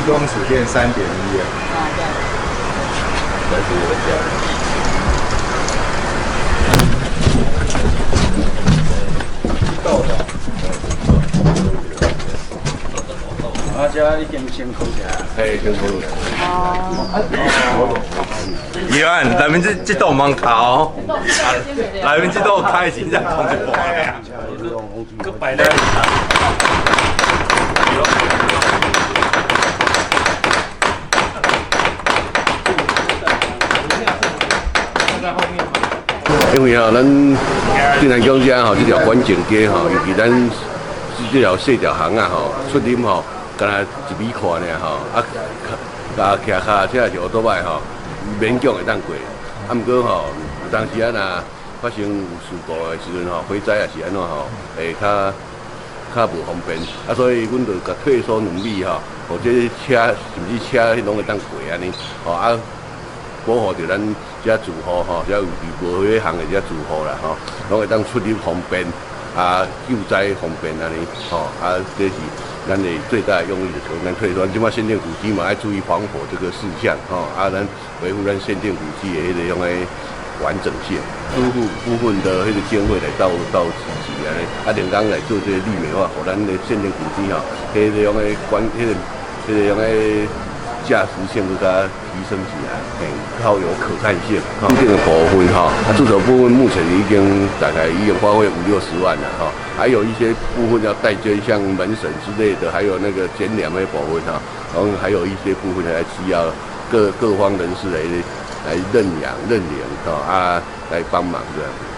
一公尺變3.1啊。啊對。來自我家。啊，這已經先空起來。嘿，先空。哦。伊安，內面這這道門口，內面這道開真正空一半爾。閣擺咧。因為吼，咱鎮南宮遮吼，這條觀景街吼，尤其咱這條細條巷仔吼，出入吼，敢若一米寬爾吼，啊，啊，騎跤踏車抑是烏多擺吼，勉強會當過。啊，毋過吼，有當時啊，若發生有事故的時陣吼，火災抑是按怎吼，會較較無方便。啊，所以阮就共退縮2米吼，予這車甚至車彼攏會當過按呢，吼啊。保護著咱遮住戶吼，遮有無彼項的遮住戶啦吼，攏會當出入方便，啊救災方便按呢吼，啊這是咱的最大的用意，就是咱退縮。這擺縣政府區嘛，愛注意防火這個事項吼，啊咱維護咱縣政府區的彼個種的完整性。支付部分的彼個經費來到到支持按呢，啊連工來做這個綠美化，予咱的縣政府區吼，彼個種的關，彼個彼個種的價值性閣較提升起來，嘿，較有可看性。這個部分哈，啊，住所部分目前已經大概已經花費五六十萬了哈，還有一些部分要代捐，像門神之類的，還有那個減兩的部分哈，然後還有一些部分還需要各各方人士來來認養認領哈啊來幫忙這樣。